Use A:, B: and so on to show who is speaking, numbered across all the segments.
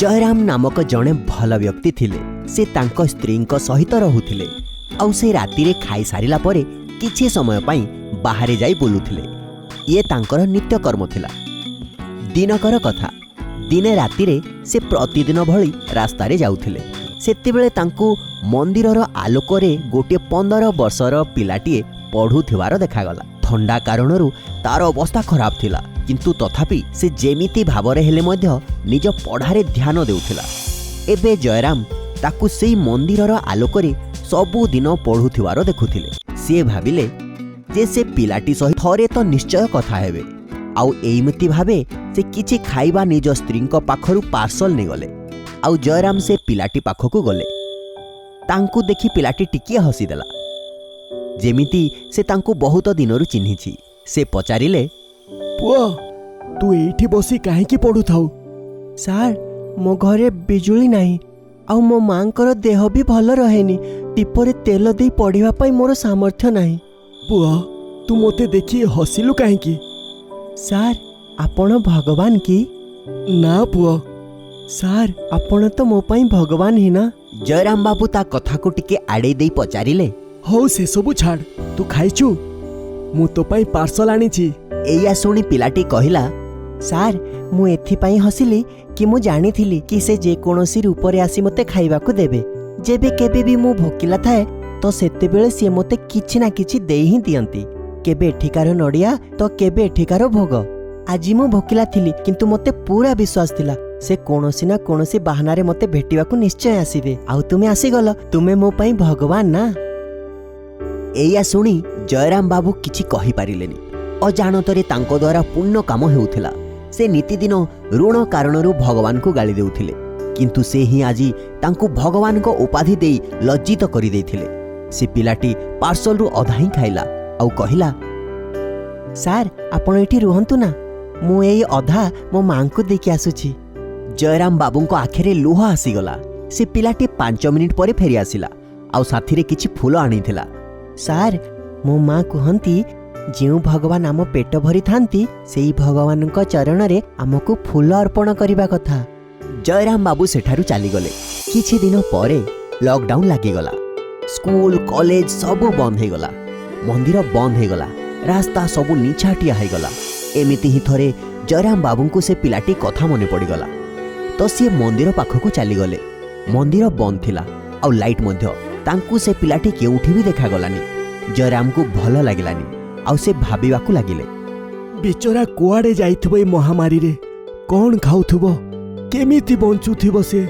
A: ଜୟରାମ ନାମକ ଜଣେ ଭଲ ବ୍ୟକ୍ତି ଥିଲେ। ସେ ତାଙ୍କ ସ୍ତ୍ରୀଙ୍କ ସହିତ ରହୁଥିଲେ ଆଉ ସେ ରାତିରେ ଖାଇସାରିଲା ପରେ କିଛି ସମୟ ପାଇଁ ବାହାରେ ଯାଇ ବୁଲୁଥିଲେ। ଇଏ ତାଙ୍କର ନିତ୍ୟକର୍ମ ଥିଲା। ଦିନକର କଥା, ଦିନେ ରାତିରେ ସେ ପ୍ରତିଦିନ ଭଳି ରାସ୍ତାରେ ଯାଉଥିଲେ। ସେତେବେଳେ ତାଙ୍କୁ ମନ୍ଦିରର ଆଲୋକରେ ଗୋଟିଏ 15 ବର୍ଷର ପିଲାଟିଏ ପଢ଼ୁଥିବାର ଦେଖାଗଲା। ଥଣ୍ଡା କାରଣରୁ ତାର ଅବସ୍ଥା ଖରାପ ଥିଲା, କିନ୍ତୁ ତଥାପି ସେ ଯେମିତି ଭାବରେ ହେଲେ ମଧ୍ୟ ନିଜ ପଢ଼ାରେ ଧ୍ୟାନ ଦେଉଥିଲା। ଏବେ ଜୟରାମ ତାକୁ ସେଇ ମନ୍ଦିରର ଆଲୋକରେ ସବୁଦିନ ପଢ଼ୁଥିବାର ଦେଖୁଥିଲେ। ସିଏ ଭାବିଲେ ଯେ ସେ ପିଲାଟି ସହିତ ଥରେ ତ ନିଶ୍ଚୟ କଥା ହେବେ। ଆଉ ଏଇମିତି ଭାବେ ସେ କିଛି ଖାଇବା ନିଜ ସ୍ତ୍ରୀଙ୍କ ପାଖରୁ ପାର୍ସଲ ନେଇଗଲେ ଆଉ ଜୟରାମ ସେ ପିଲାଟି ପାଖକୁ ଗଲେ। ତାଙ୍କୁ ଦେଖି ପିଲାଟି ଟିକିଏ ହସିଦେଲା, ଯେମିତି ସେ ତାଙ୍କୁ ବହୁତ ଦିନରୁ ଚିହ୍ନିଛି। ସେ ପଚାରିଲେ,
B: ପୁଅ, ତୁ ଏଇଠି ବସି କାହିଁକି ପଢୁଥାଉ?
C: ସାର୍, ମୋ ଘରେ ବିଜୁଳି ନାହିଁ ଆଉ ମୋ ମାଙ୍କର ଦେହ ବି ଭଲ ରହେନି। ଦୀପରେ ତେଲ ଦେଇ ପଢ଼ିବା ପାଇଁ ମୋର ସାମର୍ଥ୍ୟ ନାହିଁ।
B: ପୁଅ, ତୁ ମୋତେ ଦେଖି ହସିଲୁ କାହିଁକି?
C: ସାର୍, ଆପଣ ଭଗବାନ କି?
B: ନା ପୁଅ।
C: ସାର୍, ଆପଣ ତ ମୋ ପାଇଁ ଭଗବାନ ହିଁ ନା।
A: ଜୟରାମ ବାବୁ ତା କଥାକୁ ଟିକେ ଆଡ଼େଇ ଦେଇ ପଚାରିଲେ,
B: ହଉ, ସେସବୁ ଛାଡ଼, ତୁ ଖାଇଛୁ? ମୁଁ ତୋ ପାଇଁ ପାର୍ସଲ ଆଣିଛି।
A: ଏଇଆ ଶୁଣି ପିଲାଟି କହିଲା,
C: ସାର୍, ମୁଁ ଏଥିପାଇଁ ହସିଲି କି ମୁଁ ଜାଣିଥିଲି କି ସେ ଯେକୌଣସି ରୂପରେ ଆସି ମୋତେ ଖାଇବାକୁ ଦେବେ। ଯେବେ କେବେ ବି ମୁଁ ଭୋକିଲା ଥାଏ ତ ସେତେବେଳେ ସିଏ ମୋତେ କିଛି ନା କିଛି ଦେଇ ହିଁ ଦିଅନ୍ତି, କେବେ ଏଠିକାର ନଡ଼ିଆ ତ କେବେ ଏଠିକାର ଭୋଗ। ଆଜି ମୁଁ ଭୋକିଲା ଥିଲି, କିନ୍ତୁ ମୋତେ ପୁରା ବିଶ୍ୱାସ ଥିଲା ସେ କୌଣସି ନା କୌଣସି ବାହାନାରେ ମୋତେ ଭେଟିବାକୁ ନିଶ୍ଚୟ ଆସିବେ। ଆଉ ତୁମେ ଆସିଗଲ। ତୁମେ ମୋ ପାଇଁ ଭଗବାନ ନା।
A: ଏଇଆ ଶୁଣି ଜୟରାମ ବାବୁ କିଛି କହିପାରିଲେନି। ଅଜାଣତରେ ତାଙ୍କ ଦ୍ୱାରା ପୁଣ୍ୟ କାମ ହେଉଥିଲା। ସେ ନିତିଦିନ ଋଣ କାରଣରୁ ଭଗବାନଙ୍କୁ ଗାଳି ଦେଉଥିଲେ, କିନ୍ତୁ ସେ ହିଁ ଆଜି ତାଙ୍କୁ ଭଗବାନଙ୍କ ଉପାଧି ଦେଇ ଲଜ୍ଜିତ କରିଦେଇଥିଲେ। ସେ ପିଲାଟି ପାର୍ସଲରୁ ଅଧା ହିଁ ଖାଇଲା ଆଉ କହିଲା,
C: ସାର୍, ଆପଣ ଏଠି ରୁହନ୍ତୁ ନା, ମୁଁ ଏଇ ଅଧା ମୋ ମାଙ୍କୁ ଦେଇକି ଆସୁଛି।
A: ଜୟରାମ ବାବୁଙ୍କ ଆଖିରେ ଲୁହ ଆସିଗଲା। ସେ ପିଲାଟି 5 ମିନିଟ୍ ପରେ ଫେରି ଆସିଲା ଆଉ ସାଥିରେ କିଛି ଫୁଲ ଆଣିଥିଲା।
C: ସାର୍, ମୋ ମା କୁହନ୍ତି ଯେଉଁ ଭଗବାନ ଆମ ପେଟ ଭରିଥାନ୍ତି, ସେଇ ଭଗବାନଙ୍କ ଚରଣରେ ଆମକୁ ଫୁଲ ଅର୍ପଣ କରିବା କଥା।
A: ଜୟରାମ ବାବୁ ସେଠାରୁ ଚାଲିଗଲେ। କିଛି ଦିନ ପରେ ଲକଡାଉନ ଲାଗିଗଲା। ସ୍କୁଲ କଲେଜ ସବୁ ବନ୍ଦ ହେଇଗଲା, ମନ୍ଦିର ବନ୍ଦ ହେଇଗଲା, ରାସ୍ତା ସବୁ ନିଛାଟିଆ ହେଇଗଲା। ଏମିତି ହିଁ ଥରେ ଜୟରାମ ବାବୁଙ୍କୁ ସେ ପିଲାଟି କଥା ମନେ ପଡ଼ିଗଲା ତ ସିଏ ମନ୍ଦିର ପାଖକୁ ଚାଲିଗଲେ। ମନ୍ଦିର ବନ୍ଦ ଥିଲା ଆଉ ଲାଇଟ୍ ମଧ୍ୟ। ତାଙ୍କୁ ସେ ପିଲାଟି କେଉଁଠି ବି ଦେଖାଗଲାନି। ଜୟରାମକୁ ଭଲ ଲାଗିଲାନି ଆଉ ସେ ଭାବିବାକୁ ଲାଗିଲେ,
B: ବିଚରା କୁଆଡ଼େ ଯାଇଥିବ ଏଇ ମହାମାରୀରେ? କ'ଣ ଖାଉଥିବ? କେମିତି ବଞ୍ଚୁଥିବ ସେ?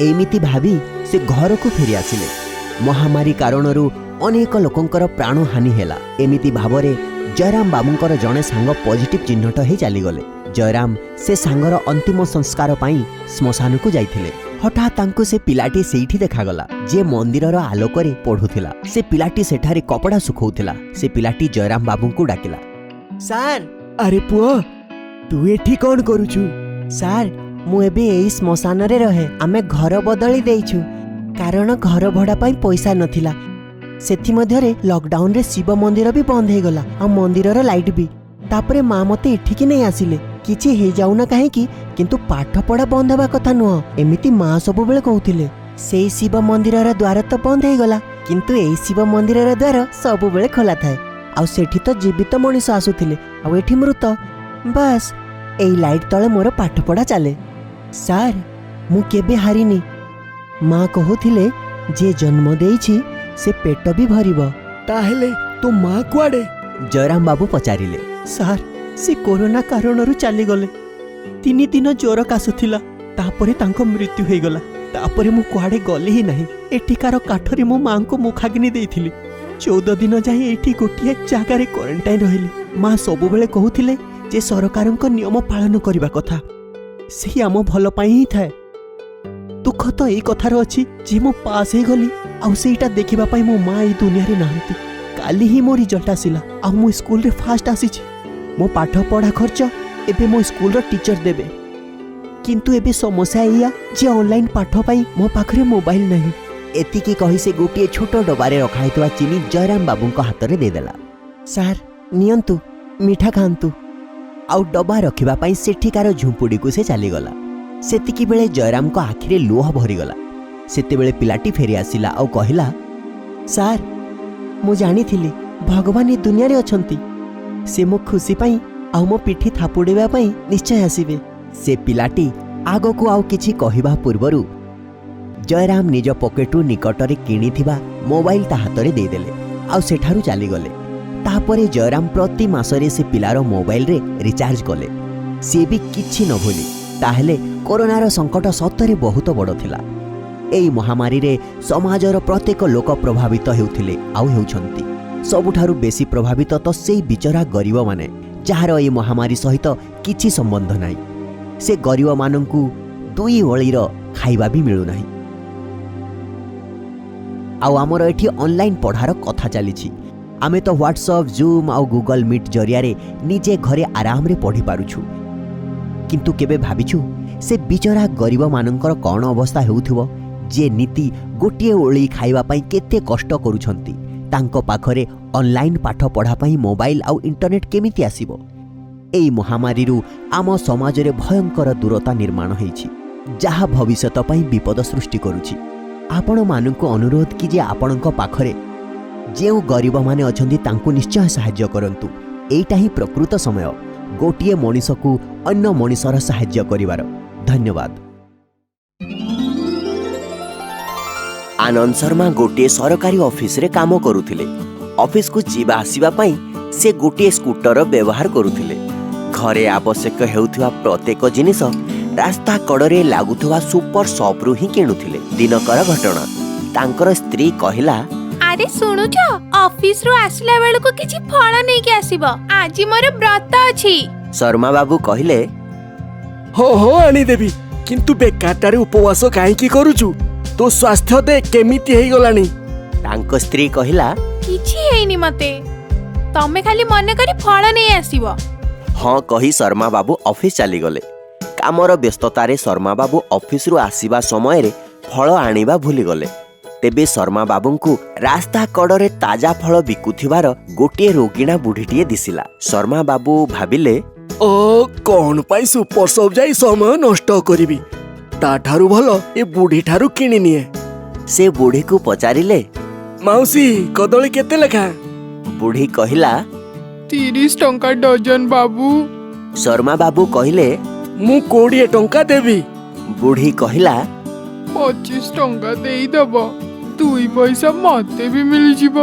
A: ଏମିତି ଭାବି ସେ ଘରକୁ ଫେରି ଆସିଲେ। ମହାମାରୀ କାରଣରୁ ଅନେକ ଲୋକଙ୍କର ପ୍ରାଣହାନି ହେଲା। ଏମିତି ଭାବରେ ଜୟରାମ ବାବୁଙ୍କର ଜଣେ ସାଙ୍ଗ ପଜିଟିଭ ଚିହ୍ନଟ ହେଇ ଚାଲିଗଲେ। ଜୟରାମ ସେ ସାଙ୍ଗର ଅନ୍ତିମ ସଂସ୍କାର ପାଇଁ ଶ୍ମଶାନକୁ ଯାଇଥିଲେ। ହଠାତ୍ ତାଙ୍କୁ ସେ ପିଲାଟି ସେଇଠି ଦେଖାଗଲା, ଯିଏ ମନ୍ଦିରର ଆଲୋକରେ ପଢୁଥିଲା। ସେ ପିଲାଟି ସେଠାରେ କପଡ଼ା ଶୁଖାଉଥିଲା। ସେ ପିଲାଟି ଜୟରାମ ବାବୁଙ୍କୁ ଡାକିଲା,
C: ସାର୍।
B: ଆରେ ପୁଅ, ତୁ ଏଠି କ'ଣ କରୁଛୁ?
C: ସାର୍, ମୁଁ ଏବେ ଏଇ ଶ୍ମଶାନରେ ରହେ। ଆମେ ଘର ବଦଳି ଦେଇଛୁ, କାରଣ ଘର ଭଡ଼ା ପାଇଁ ପଇସା ନଥିଲା। ସେଥିମଧ୍ୟରେ ଲକଡାଉନରେ ଶିବ ମନ୍ଦିର ବି ବନ୍ଦ ହେଇଗଲା ଆଉ ମନ୍ଦିରର ଲାଇଟ୍ ବି। ତାପରେ ମା ମୋତେ ଏଠିକି ନେଇ ଆସିଲେ। କିଛି ହେଇଯାଉନା କାହିଁକି, କିନ୍ତୁ ପାଠ ପଢ଼ା ବନ୍ଦ ହେବା କଥା ନୁହଁ, ଏମିତି ମା ସବୁବେଳେ କହୁଥିଲେ। ସେଇ ଶିବ ମନ୍ଦିରର ଦ୍ୱାର ତ ବନ୍ଦ ହେଇଗଲା, କିନ୍ତୁ ଏଇ ଶିବ ମନ୍ଦିରର ଦ୍ୱାର ସବୁବେଳେ ଖୋଲା ଥାଏ। ଆଉ ସେଠି ତ ଜୀବିତ ମଣିଷ ଆସୁଥିଲେ ଆଉ ଏଠି ମୃତ। ବାସ୍, ଏଇ ଲାଇଟ୍ ତଳେ ମୋର ପାଠପଢ଼ା ଚାଲେ। ସାର୍, ମୁଁ କେବେ ହାରିନି। ମା କହୁଥିଲେ ଯିଏ ଜନ୍ମ ଦେଇଛି ସେ ପେଟ ବି ଭରିବ।
B: ତାହେଲେ ତୋ ମା କୁଆଡ଼େ?
A: ଜୟରାମ ବାବୁ ପଚାରିଲେ।
C: ସାର୍, ସେ କରୋନା କାରଣରୁ ଚାଲିଗଲେ। 3 ଦିନ ଜ୍ୱର କାଶ ଥିଲା, ତାପରେ ତାଙ୍କ ମୃତ୍ୟୁ ହେଇଗଲା। ତାପରେ ମୁଁ କୁଆଡ଼େ ଗଲି ହିଁ ନାହିଁ। ଏଠିକାର କାଠରେ ମୋ ମାଙ୍କୁ ମୁଖାଗ୍ନି ଦେଇଥିଲି। 14 ଦିନ ଯାଏଁ ଏଇଠି ଗୋଟିଏ ଜାଗାରେ କ୍ୱାରେଣ୍ଟାଇନ୍ ରହିଲି। ମା ସବୁବେଳେ କହୁଥିଲେ ଯେ ସରକାରଙ୍କ ନିୟମ ପାଳନ କରିବା କଥା, ସେଇ ଆମ ଭଲ ପାଇଁ ହିଁ ଥାଏ। ଦୁଃଖ ତ ଏଇ କଥାର ଅଛି ଯେ ମୁଁ ପାସ୍ ହେଇଗଲି ଆଉ ସେଇଟା ଦେଖିବା ପାଇଁ ମୋ ମା ଏଇ ଦୁନିଆରେ ନାହାନ୍ତି। କାଲି ହିଁ ମୋ ରିଜଲ୍ଟ ଆସିଲା ଆଉ ମୁଁ ସ୍କୁଲରେ ଫାଷ୍ଟ ଆସିଛି। ମୋ ପାଠ ପଢ଼ା ଖର୍ଚ୍ଚ ଏବେ ମୋ ସ୍କୁଲର ଟିଚର ଦେବେ, କିନ୍ତୁ ଏବେ ସମସ୍ୟା ଏଇଆ ଯେ ଅନଲାଇନ୍ ପାଠ ପାଇଁ ମୋ ପାଖରେ ମୋବାଇଲ ନାହିଁ।
A: ଏତିକି କହି ସେ ଗୋଟିଏ ଛୋଟ ଡବାରେ ରଖା ହେଇଥିବା ଚିନି ଜୟରାମ ବାବୁଙ୍କ ହାତରେ ଦେଇଦେଲା।
C: ସାର୍, ନିଅନ୍ତୁ, ମିଠା ଖାଆନ୍ତୁ।
A: ଆଉ ଡବା ରଖିବା ପାଇଁ ସେଠିକାର ଝୁମ୍ପୁଡ଼ିକୁ ସେ ଚାଲିଗଲା। ସେତିକି ବେଳେ ଜୟରାମଙ୍କ ଆଖିରେ ଲୁହ ଭରିଗଲା। ସେତେବେଳେ ପିଲାଟି ଫେରି ଆସିଲା ଆଉ କହିଲା, ସାର୍, ମୁଁ ଜାଣିଥିଲି ଭଗବାନ ଏ ଦୁନିଆରେ ଅଛନ୍ତି। ସେ ମୋ ଖୁସି ପାଇଁ ଆଉ ମୋ ପିଠି ଥାପୁଡ଼ିବା ପାଇଁ ନିଶ୍ଚୟ ଆସିବେ। ସେ ପିଲାଟି ଆଗକୁ ଆଉ କିଛି କହିବା ପୂର୍ବରୁ ଜୟରାମ ନିଜ ପକେଟରୁ ନିକଟରେ କିଣିଥିବା ମୋବାଇଲ ତା ହାତରେ ଦେଇଦେଲେ ଆଉ ସେଠାରୁ ଚାଲିଗଲେ। ତାପରେ ଜୟରାମ ପ୍ରତି ମାସରେ ସେ ପିଲାର ମୋବାଇଲରେ ରିଚାର୍ଜ କଲେ, ସିଏ ବି କିଛି ନ ଭୁଲି। ତାହେଲେ କରୋନାର ସଙ୍କଟ ସତରେ ବହୁତ ବଡ଼ ଥିଲା। ଏଇ ମହାମାରୀରେ ସମାଜର ପ୍ରତ୍ୟେକ ଲୋକ ପ୍ରଭାବିତ ହେଉଥିଲେ ଆଉ ହେଉଛନ୍ତି। ସବୁଠାରୁ ବେଶୀ ପ୍ରଭାବିତ ତ ସେଇ ବିଚରା ଗରିବମାନେ, ଯାହାର ଏଇ ମହାମାରୀ ସହିତ କିଛି ସମ୍ବନ୍ଧ ନାହିଁ। ସେ ଗରିବମାନଙ୍କୁ ଦୁଇ ଓଳିର ଖାଇବା ବି ମିଳୁନାହିଁ, ଆଉ ଆମର ଏଠି ଅନଲାଇନ୍ ପଢ଼ାର କଥା ଚାଲିଛି। ଆମେ ତ ହ୍ୱାଟ୍ସଆପ୍, ଜୁମ୍ ଆଉ ଗୁଗଲ ମିଟ୍ ଜରିଆରେ ନିଜେ ଘରେ ଆରାମରେ ପଢ଼ିପାରୁଛୁ, କିନ୍ତୁ କେବେ ଭାବିଛୁ ସେ ବିଚରା ଗରିବମାନଙ୍କର କ'ଣ ଅବସ୍ଥା ହେଉଥିବ, ଯିଏ ନିତି ଗୋଟିଏ ଓଳି ଖାଇବା ପାଇଁ କେତେ କଷ୍ଟ କରୁଛନ୍ତି? ତାଙ୍କ ପାଖରେ ଅନଲାଇନ୍ ପାଠ ପଢ଼ା ପାଇଁ ମୋବାଇଲ ଆଉ ଇଣ୍ଟରନେଟ୍ କେମିତି ଆସିବ? ଏଇ ମହାମାରୀରୁ ଆମ ସମାଜରେ ଭୟଙ୍କର ଦୂରତା ନିର୍ମାଣ ହେଇଛି, ଯାହା ଭବିଷ୍ୟତ ପାଇଁ ବିପଦ ସୃଷ୍ଟି କରୁଛି। ଆପଣମାନଙ୍କୁ ଅନୁରୋଧ କି ଯେ ଆପଣଙ୍କ ପାଖରେ ଯେଉଁ ଗରିବମାନେ ଅଛନ୍ତି, ତାଙ୍କୁ ନିଶ୍ଚୟ ସାହାଯ୍ୟ କରନ୍ତୁ। ଏଇଟା ହିଁ ପ୍ରକୃତ ସମୟ ଗୋଟିଏ ମଣିଷକୁ ଅନ୍ୟ ମଣିଷର ସାହାଯ୍ୟ କରିବାର। ଧନ୍ୟବାଦ। ଆନନ୍ଦ ଶର୍ମା ଗୋଟିଏ ସରକାରୀ ଅଫିସରେ କାମ କରୁଥିଲେ। ଅଫିସକୁ ଯିବା ଆସିବା ପାଇଁ ସେ ଗୋଟିଏ ସ୍କୁଟର ବ୍ୟବହାର କରୁଥିଲେ। ଘରେ ଆବଶ୍ୟକ ହେଉଥିବା ପ୍ରତ୍ୟେକ ଜିନିଷ ରାସ୍ତା କଡ଼ରେ ଲାଗୁଥିବା ସୁପର ସପ୍ରୁ ହିଁ କିଣୁଥିଲେ। ଦିନକର ଘଟଣା, ତାଙ୍କର ସ୍ତ୍ରୀ କହିଲା,
D: ଆରେ ଶୁଣୁଛ, ଅଫିସରୁ ଆସିଲା ବେଳକୁ କିଛି ଫଳ ନେଇକି ଆସିବ, ଆଜି ମୋର ବ୍ରତ ଅଛି।
A: ଶର୍ମା ବାବୁ କହିଲେ,
B: ହଁ ହଁ, ଆଣିଦେବି, କିନ୍ତୁ ବେକାରଟାରେ ଉପବାସ କାହିଁକି କରୁଛୁ? ତୋ ସ୍ୱାସ୍ଥ୍ୟ ଦେ କେମିତି ହେଇଗଲାଣି।
A: ତାଙ୍କ ସ୍ତ୍ରୀ କହିଲା,
D: କିଛି ହେଇନି ମତେ, ତମେ ଖାଲି ମନେ କରି ଫଳ ନେଇ ଆସିବ।
A: ହଁ କହି ଶର୍ମା ବାବୁ ଅଫିସ ଚାଲିଗଲେ। କାମର ବ୍ୟସ୍ତତାରେ ଶର୍ମା ବାବୁ ଅଫିସରୁ ଆସିବା ସମୟରେ ଫଳ ଆଣିବା ଭୁଲିଗଲେ। ତେବେ ଶର୍ମା ବାବୁଙ୍କୁ ରାସ୍ତା କଡ଼ରେ ତାଜା ଫଳ ବିକୁଥିବାର ଗୋଟିଏ ରୋଗିଣା ବୁଢ଼ୀଟିଏ ଦିଶିଲା। ଶର୍ମା ବାବୁ ଭାବିଲେ,
B: ଓ କଣ ପାଇଁ ସୁପର ସପ୍ ଯାଇ ସମୟ ନଷ୍ଟ କରିବି? ତାଠାରୁ ଭଲ ଏ ବୁଢ଼ୀ ଠାରୁ କିଣି ନିଏ।
A: ସେ ବୁଢ଼ୀକୁ ପଚାରିଲେ,
B: ମାଉସୀ, କଦଳୀ କେତେ ଲେଖା?
A: ବୁଢ଼ୀ କହିଲା,
E: 30 ଟଙ୍କା ଡଜନ ବାବୁ।
A: ଶର୍ମା ବାବୁ କହିଲେ,
B: ମୁଁ 20 ଟଙ୍କା ଦେବି।
A: ବୁଢ଼ୀ କହିଲା,
E: 25 ଟଙ୍କା ଦେଇଦବ, 2 ପଇସା ମତେ ବି ମିଳିଯିବ।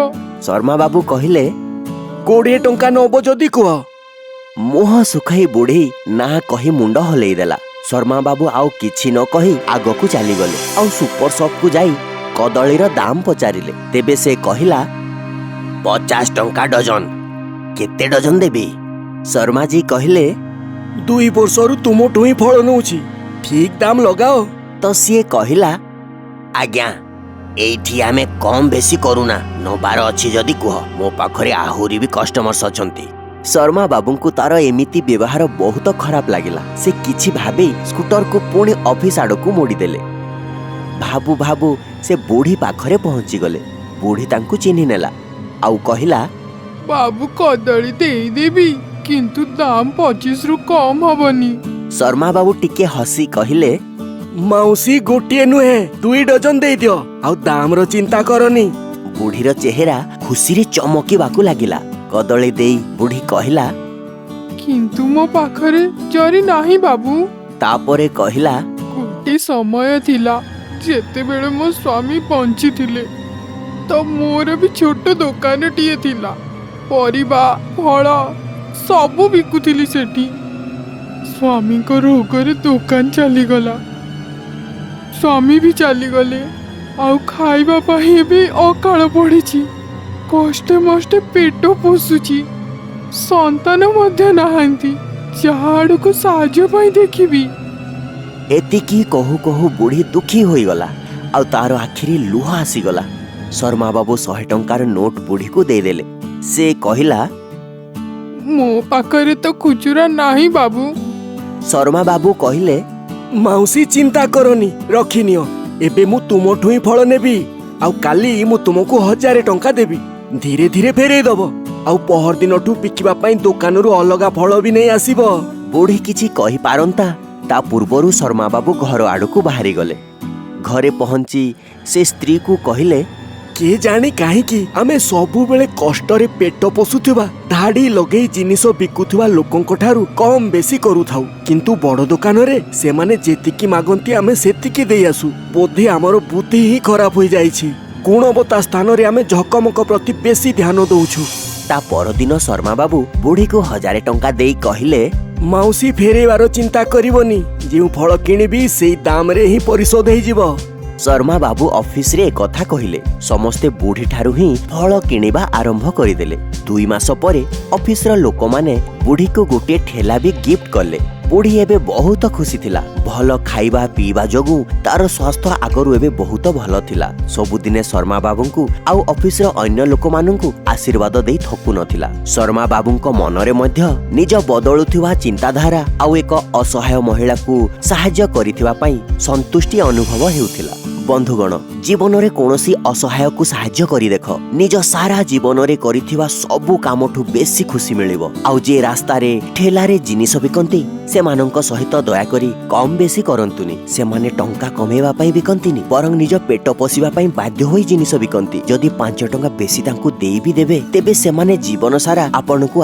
A: ଶର୍ମା ବାବୁ କହିଲେ,
B: 20 ଟଙ୍କା ନବ ଯଦି କୁହ।
A: ମୁହଁ ଶୁଖାଇ ବୁଢ଼ୀ ନା କହି ମୁଣ୍ଡ ହଲେଇ ଦେଲା। ଶର୍ମା ବାବୁ ଆଉ କିଛି ନ କହି ଆଗକୁ ଚାଲିଗଲେ ଆଉ ସୁପର ସପ୍କୁ ଯାଇ କଦଳୀର ଦାମ ପଚାରିଲେ। ତେବେ ସେ କହିଲା, 50 ଟଙ୍କା ଡଜନ। କେତେ ଡଜନ ଦେବି? ଶର୍ମାଜୀ କହିଲେ,
B: 2 ବର୍ଷରୁ ତୁମଠୁ ହିଁ ଫଳ ନଉଛି, ଠିକ ଦାମ ଲଗାଅ।
A: ତ ସିଏ କହିଲା, ଆଜ୍ଞା, ଏଇଠି ଆମେ କମ୍ ବେଶୀ କରୁନା, ନବାର ଅଛି ଯଦି କୁହ, ମୋ ପାଖରେ ଆହୁରି ବି କଷ୍ଟମର୍ସ ଅଛନ୍ତି। ଶର୍ମା ବାବୁଙ୍କୁ ତାର ଏମିତି ବ୍ୟବହାର ବହୁତ ଖରାପ ଲାଗିଲା। ସେ କିଛି ଭାବି ସ୍କୁଟରକୁ ପୁଣି ଅଫିସ ଆଡ଼କୁ ମୋଡ଼ିଦେଲେ। ଭାବୁ ଭାବୁ ସେ ବୁଢ଼ୀ ପାଖରେ ପହଞ୍ଚିଗଲେ। ବୁଢ଼ୀ ତାଙ୍କୁ ଚିହ୍ନି ନେଲା ଆଉ କହିଲା,
E: ବାବୁ, କଦଳୀ ଦେଇଦେବି, କିନ୍ତୁ ଦାମ 25ରୁ କମ ହବନି।
A: ଶର୍ମା ବାବୁ ଟିକେ ହସି କହିଲେ,
B: ମାଉସୀ, ଗୋଟିଏ ନୁହେଁ, 2 ଡଜନ ଦେଇଦିଅ, ଆଉ ଦାମର ଚିନ୍ତା କରନି।
A: ବୁଢ଼ୀର ଚେହେରା ଖୁସିରେ ଚମକିବାକୁ ଲାଗିଲା। କଦଳୀ ଦେଇ ବୁଢ଼ୀ କହିଲା,
E: କିନ୍ତୁ ମୋ ପାଖରେ ଜରି ନାହିଁ ବାବୁ।
A: ତାପରେ କହିଲା,
E: ଗୋଟେ ସମୟ ଥିଲା ଯେତେବେଳେ ମୋ ସ୍ୱାମୀ ବଞ୍ଚିଥିଲେ ତ ମୋର ବି ଛୋଟ ଦୋକାନଟିଏ ଥିଲା, ପରିବା ଫଳ ସବୁ ବିକୁଥିଲି ସେଠି। ସ୍ୱାମୀଙ୍କ ରୋଗରେ ଦୋକାନ ଚାଲିଗଲା, ସ୍ୱାମୀ ବି ଚାଲିଗଲେ, ଆଉ ଖାଇବା ପାଇଁ ଏବେ ଅକାଳ ପଡ଼ିଛି। କଷ୍ଟେ ମଷ୍ଟେ ପେଟ ପୋଷୁଛି। ସନ୍ତାନ ମଧ୍ୟ ନାହାନ୍ତି ଯାହା ଆଡ଼କୁ ସାହାଯ୍ୟ ପାଇଁ ଦେଖିବି।
A: ଏତିକି କହୁ କହୁ ବୁଢ଼ୀ ଦୁଃଖୀ ହୋଇଗଲା ଆଉ ତାର ଆଖିରେ ଲୁହ ଆସିଗଲା। ଶର୍ମା ବାବୁ 100 ଟଙ୍କାର ନୋଟ ବୁଢ଼ୀକୁ ଦେଇଦେଲେ। ସେ କହିଲା,
E: ମୋ ପାଖରେ ତ ଖୁଚୁରା ନାହିଁ ବାବୁ।
A: ଶର୍ମା ବାବୁ କହିଲେ,
B: ମାଉସୀ, ଚିନ୍ତା କରନି, ରଖିନିଅ। ଏବେ ମୁଁ ତୁମଠୁ ହିଁ ଫଳ ନେବି, ଆଉ କାଲି ମୁଁ ତୁମକୁ 1000 ଟଙ୍କା ଦେବି, ଧୀରେ ଧୀରେ ଫେରେଇ ଦବ। ଆଉ ପହର ଦିନଠୁ ବିକିବା ପାଇଁ ଦୋକାନରୁ ଅଲଗା ଫଳ ବି ନେଇ ଆସିବ।
A: ବୁଢ଼ୀ କିଛି କହିପାରନ୍ତା, ତା ପୂର୍ବରୁ ଶର୍ମା ବାବୁ ଘର ଆଡ଼କୁ ବାହାରିଗଲେ। ଘରେ ପହଞ୍ଚି ସେ ସ୍ତ୍ରୀକୁ କହିଲେ,
B: କିଏ ଜାଣି କାହିଁକି ଆମେ ସବୁବେଳେ କଷ୍ଟରେ ପେଟ ପୋଷୁଥିବା, ଧାଡ଼ି ଲଗେଇ ଜିନିଷ ବିକୁଥିବା ଲୋକଙ୍କ ଠାରୁ କମ୍ ବେଶୀ କରୁଥାଉ, କିନ୍ତୁ ବଡ଼ ଦୋକାନରେ ସେମାନେ ଯେତିକି ମାଗନ୍ତି ଆମେ ସେତିକି ଦେଇ ଆସୁ। ବୋଧେ ଆମର ବୁଦ୍ଧି ହିଁ ଖରାପ ହୋଇଯାଇଛି। ଗୁଣବତ୍ତା ସ୍ଥାନରେ ଆମେ ଝକମକ ପ୍ରତି ବେଶୀ ଧ୍ୟାନ ଦଉଛୁ।
A: ତା ପରଦିନ ଶର୍ମା ବାବୁ ବୁଢ଼ୀକୁ 1000 ଟଙ୍କା ଦେଇ କହିଲେ,
B: ମାଉସୀ, ଫେରେଇବାର ଚିନ୍ତା କରିବନି। ଯେଉଁ ଫଳ କିଣିବି ସେଇ ଦାମରେ ହିଁ ପରିଶୋଧ ହେଇଯିବ।
A: ଶର୍ମା ବାବୁ ଅଫିସରେ ଏକଥା କହିଲେ। ସମସ୍ତେ ବୁଢ଼ୀଠାରୁ ହିଁ ଫଳ କିଣିବା ଆରମ୍ଭ କରିଦେଲେ। 2 ମାସ ପରେ ଅଫିସର ଲୋକମାନେ ବୁଢ଼ୀକୁ ଗୋଟିଏ ଠେଲା ବି ଗିଫ୍ଟ କଲେ। ବୁଢ଼ୀ ଏବେ ବହୁତ ଖୁସି ଥିଲା। ଭଲ ଖାଇବା ପିଇବା ଯୋଗୁଁ ତାର ସ୍ୱାସ୍ଥ୍ୟ ଆଗରୁ ଏବେ ବହୁତ ଭଲ ଥିଲା। ସବୁଦିନେ ଶର୍ମା ବାବୁଙ୍କୁ ଆଉ ଅଫିସର ଅନ୍ୟ ଲୋକମାନଙ୍କୁ ଆଶୀର୍ବାଦ ଦେଇ ଥକୁ ନଥିଲା। ଶର୍ମା ବାବୁଙ୍କ ମନରେ ମଧ୍ୟ ନିଜ ବଦଳୁଥିବା ଚିନ୍ତାଧାରା ଆଉ ଏକ ଅସହାୟ ମହିଳାକୁ ସାହାଯ୍ୟ କରିଥିବା ପାଇଁ ସନ୍ତୁଷ୍ଟି ଅନୁଭବ ହେଉଥିଲା। ବନ୍ଧୁଗଣ, ଜୀବନରେ କୌଣସି ଅସହାୟକୁ ସାହାଯ୍ୟ କରି ଦେଖ, ନିଜ ସାରା ଜୀବନରେ କରିଥିବା ସବୁ କାମଠୁ ବେଶୀ ଖୁସି ମିଳିବ। ଆଉ ଯିଏ ରାସ୍ତାରେ ଠେଲାରେ ଜିନିଷ ବିକନ୍ତି, ସେମାନଙ୍କ ସହିତ ଦୟାକରି କମ୍ ବେଶୀ କରନ୍ତୁନି। ସେମାନେ ଟଙ୍କା କମେଇବା ପାଇଁ ବିକନ୍ତିନି, ବରଂ ନିଜ ପେଟ ପୋଷିବା ପାଇଁ ବାଧ୍ୟ ହୋଇ ଜିନିଷ ବିକନ୍ତି। ଯଦି 5 ଟଙ୍କା ବେଶୀ ତାଙ୍କୁ ଦେଇ ବି ଦେବେ, ତେବେ ସେମାନେ ଜୀବନ ସାରା ଆପଣଙ୍କୁ